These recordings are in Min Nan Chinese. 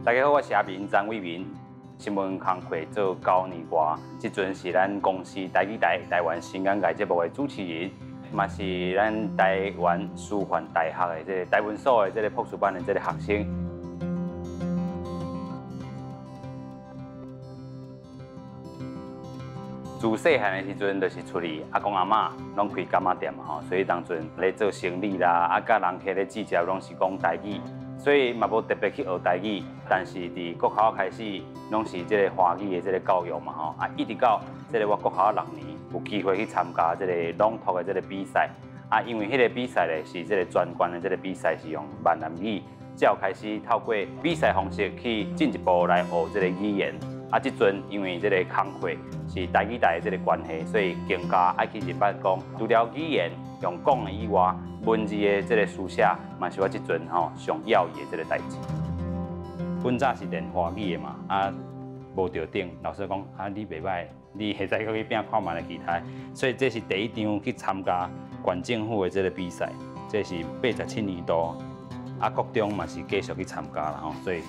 大家好，我是阿明張偉民，新聞工課做9年外，這陣是咱公視台語台台灣新眼界節目的主持人，嘛是咱台灣師範大學的這個台文所的這個博士班的這個學生。自細漢的時陣，就是厝裡阿公阿嬤攏開柑仔店嘛吼，所以當陣咧做生理啦，啊，佮人客咧接接攏是講台語，所以嘛無特別去學台語。但是佇國校開始，攏是這個華語的這個教育嘛吼，啊，一直到這個我國校6年，有機會去參加這個朗讀的這個比賽，啊，因為彼個比賽咧是這個全縣的這個比賽是用閩南語，才有開始透過比賽方式去進一步來學這個語言。啊，這陣因為這個工課是台語台的這個關係，所以更加愛去認捌講，除了語言用講的以外，文字的這個書寫嘛是我這陣吼上要的這個代誌。本早是練華語的嘛，啊，無著頂，老師講啊，你袂䆀，你會使閣去拼看覓咧其他。所以這是第一場去參加縣政府的這個比賽，這是87年度，啊，國中嘛是繼續去參加啦吼，所以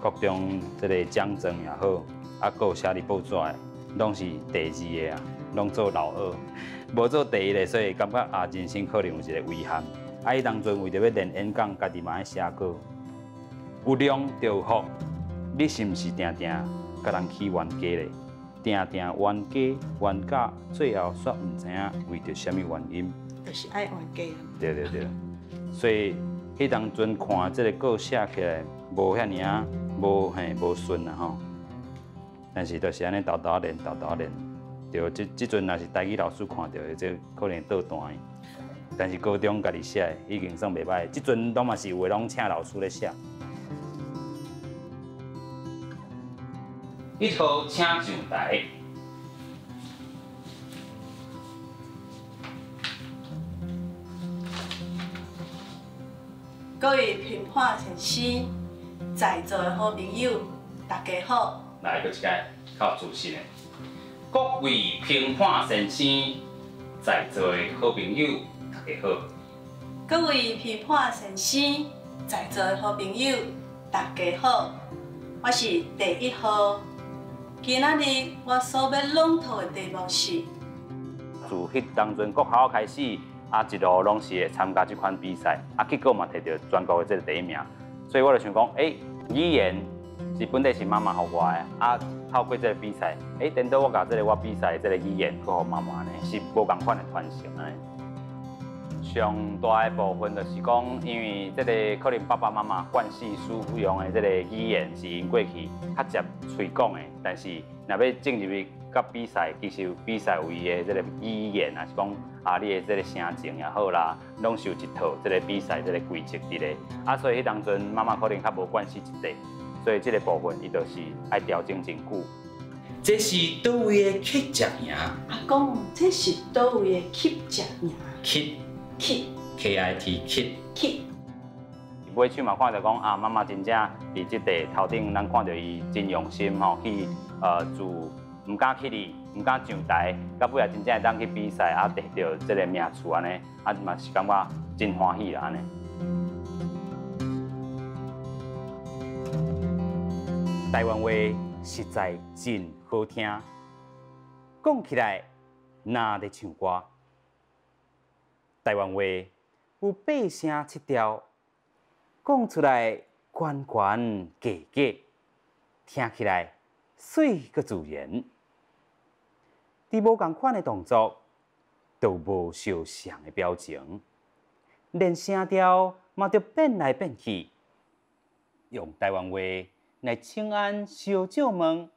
國中這個獎狀也好。啊，閣有寫佇報紙的，攏是第二个啊，攏做老二，無做第一个，所以感覺啊，人生可能有一個遺憾。啊，彼當陣為著欲練演講，家己嘛愛寫稿，有量就有福。你是毋是定定共人起冤家咧？定定冤家，冤到最後煞毋知影為著啥物原因。就是愛冤家。對對對，所以彼當陣看這個稿寫起來無遐爾仔，無嘿無順啊吼。但是就是按呢沓沓練，沓沓練，對，這這陣若是台語老師看著的，這可能會倒彈。但是高中家己寫的已經算袂䆀，這陣攏嘛是有的攏請老師咧寫。一號請上台。各位評判先生，在座的好朋友，大家好。來，閣一擺較有自信的。各位評判先生，在座的好朋友，大家好。各位評判先生，在座的好朋友，大家好。我是第一號。今仔日我所欲朗讀的題目是。自彼當陣國校開始，啊一路攏是會參加這款比賽，啊結果嘛摕著全國的這個第一名。所以我就想講，欸，語言是本底是媽媽予我的，啊透過這個比賽，欸，顛倒我共這個我比賽的這個語言，閣予媽媽呢，是無仝款的傳承按呢。上大的部分就是講，因為這個可能爸爸媽媽慣勢使用的這個語言是𪜶過去較捷喙講的，但是若欲進入去佮比賽，其實比賽有伊的這個語言，抑是講啊，你的這個聲情也好啦，攏是有一套這個比賽這個規則佇咧。啊，所以彼當陣媽媽可能較無慣勢這塊，所以這個部分伊就是愛調整真久。這是佗位的乞食營？阿公，這是佗位的乞食營？乞。乞。 K I T 乞。乞。尾手嘛看著講啊，媽媽真正佇這塊頭頂，咱看著伊真用心吼，去自毋敢起立，毋敢上台，到尾仔真正會當去比賽，啊，得著這個名次按呢，啊嘛是感覺真歡喜啦按呢。台灣話實在真好聽，講起來若咧唱歌。台灣話有八聲七調，講出來懸懸低低，聽起來媠閣自然。佇無仝款的動作，都無相像的表情，連聲調嘛著變來變去。用台灣話來請安相借問，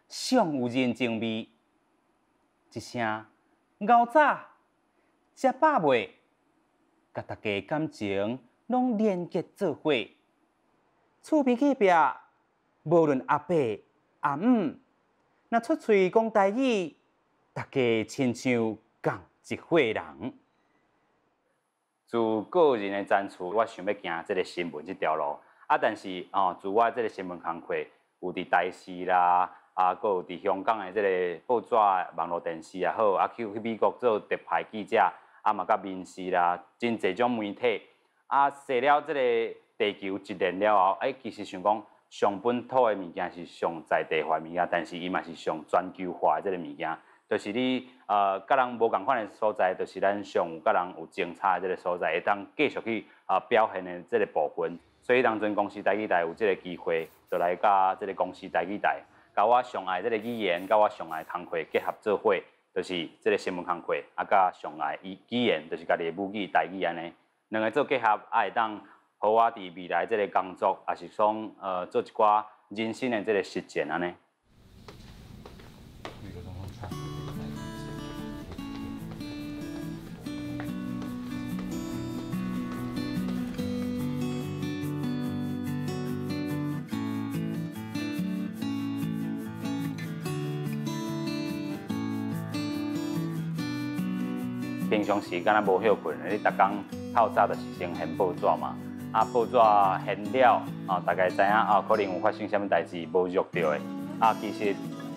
上有人情味。一聲𠢕早，食飽未？共大家感情攏連結做伙。厝邊隔壁，無論阿伯阿姆，若出喙講台語，大家親像仝一伙人。自個人的專處，我想欲行這个新聞這條路。啊，但是哦，自我這个新聞工課有佇台視啦，啊，閣有佇香港的這个報紙、網路電視也好，啊，去美國做特派記者，啊嘛佮面試啦，真濟種媒體。啊，踅了這个地球一年了後，欸，其實想講，上本土的物件是上在地化的物件，但是伊嘛是上全球化的這个物件。就是你佮人無仝款的所在，就是咱上有佮人有精彩的這个所在，會當繼續去表現的這个部分。所以當陣公視台語台有這个機會，就來佮這个公視台語台，佮我上愛這个語言，佮我上愛工課結合做伙，就是這个新聞工課，啊，佮上愛語言，就是家己的母語台語按呢，兩个做結合，啊，會當予我佇未來這个工作，抑是講做一寡人生的這个實踐按呢。平常時敢若無歇睏，你逐工透早就是先掀報紙嘛，啊報紙掀了，啊大概知影啊可能有發生啥物代誌無約著的，啊其實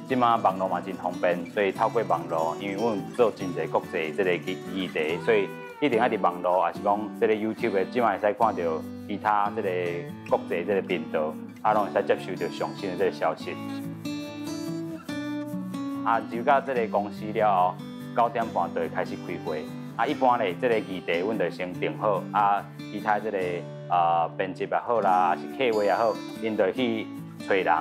這馬網路嘛真方便，所以透過網路，因為阮做真濟國際這个議題，所以一定愛佇網路，抑是講這个 YouTube 的，這馬會使看著其他這个國際這个頻道，啊攏會使接受著上新的這个消息。啊入到這个公司了後，9點半就會開始開會，啊，一般咧，這个議題阮就先定好，啊，其他這个編輯也好啦，抑是客戶也好，𪜶就會去揣人，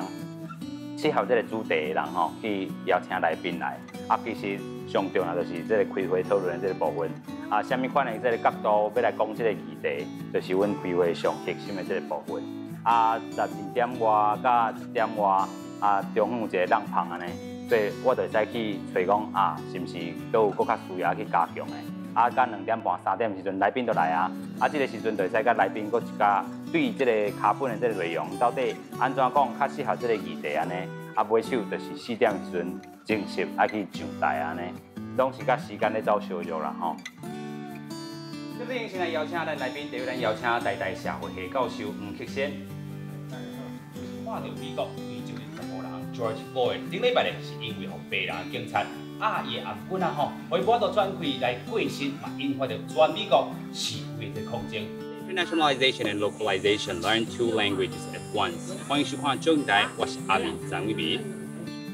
適合這个主題的人吼，去邀請來賓來。啊，其實上重要就是這个開會討論的這个部分，啊，啥物款的這个角度欲來講這个議題，就是阮開會上核心的這个部分。啊，12點外佮1點外，啊，中午有一个浪芳按呢。所以我就會使去揣講啊，是毋是閣有閣較需要去加強的？啊，到2點半、3點的時陣，來賓就來啊。啊，這个時陣就會使佮來賓閣一寡對這个腳本的這个內容，到底按怎講較適合這个議題按呢？啊，尾手就是4點的時陣正式愛去上台按呢，攏是佮時間咧走相約啦吼。這邊先來邀請咱來賓，第一咱邀請台大社會系教授黃克先。看著美國非洲的查埔人 George Floyd，頂禮拜咧是因為予白人警察壓伊的頷頸仔吼，予伊無法度喘氣來過身，嘛引發著全美國示威的抗爭。Internationalization and localization, learn two languages at once。歡迎收看《祝英台》，我是阿明張偉明。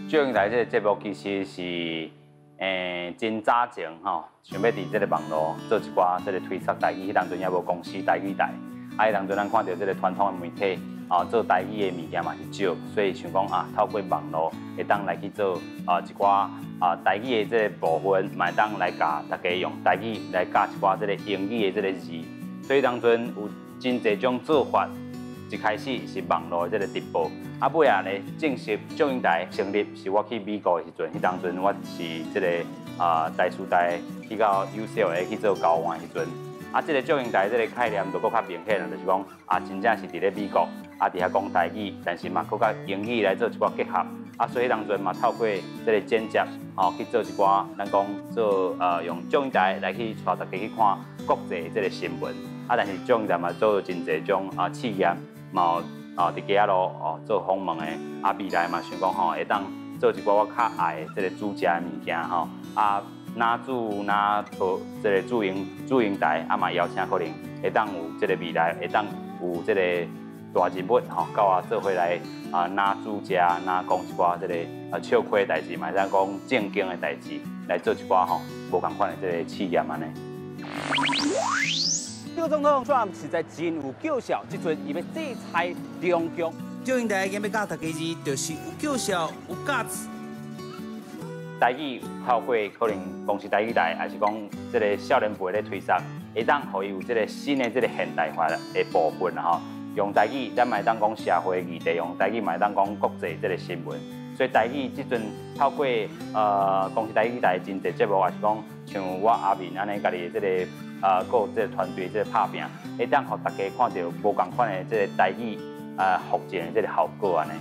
祝英台這个節目其實是真早前吼，想欲佇這个網路做一寡這个推廣台語，彼當陣猶無公視台語台，啊，彼當陣咱看著這个傳統的媒體。啊，做台語的物件嘛是少，所以想講啊，透過網路會當來去做一寡台語的這個部分，嘛會當來教大家用台語來教一寡這个英語的這个字。所以當陣有真濟種做法，一開始是網路的這個直播，啊尾仔咧正式祝英台成立是我去美國的時陣，彼當陣我是這个台師大去到 UCLA 去做交換的時陣，啊這个祝英台這个概念就閣較明顯啦，就是講啊真正是佇咧美國。啊，佇遐講台語，但是嘛，閣佮英語來做一寡結合，啊，所以當陣嘛透過這个剪接，吼去做一寡，咱講做用祝英台來去帶大家去看國際這个新聞，啊，但是祝英台嘛做真濟種試驗，嘛有佇街仔路哦做訪問的，啊，未來嘛想講吼會當做一寡我較愛的這个煮食的物件吼，啊，若煮若做這个祝英台，啊嘛邀請可能會當有這个未來會當有這个大人物吼，佮我做伙來啊，若煮食，若講一寡這个笑詼的代誌，嘛會當講正經的代誌，來做一寡吼無仝款的這个試驗按呢。美國總統 Trump 實在真有叫囂，這陣伊欲制裁中共。祝英台今欲教大家字，就是有叫囂，有 guts。台語透過可能公視台語台，抑是講這个少年輩咧推捒，會當予伊有這个新的這个現代化的部分啦吼。用台語，咱嘛會當講社會議題；用台語嘛會當講國際這个新聞。所以台語這陣透過公視台語台真濟節目，抑是講像我阿明按呢，家己這个閣有這个團隊這个拍拚，會當予大家看著無仝款的這个台語復振的這个效果按呢。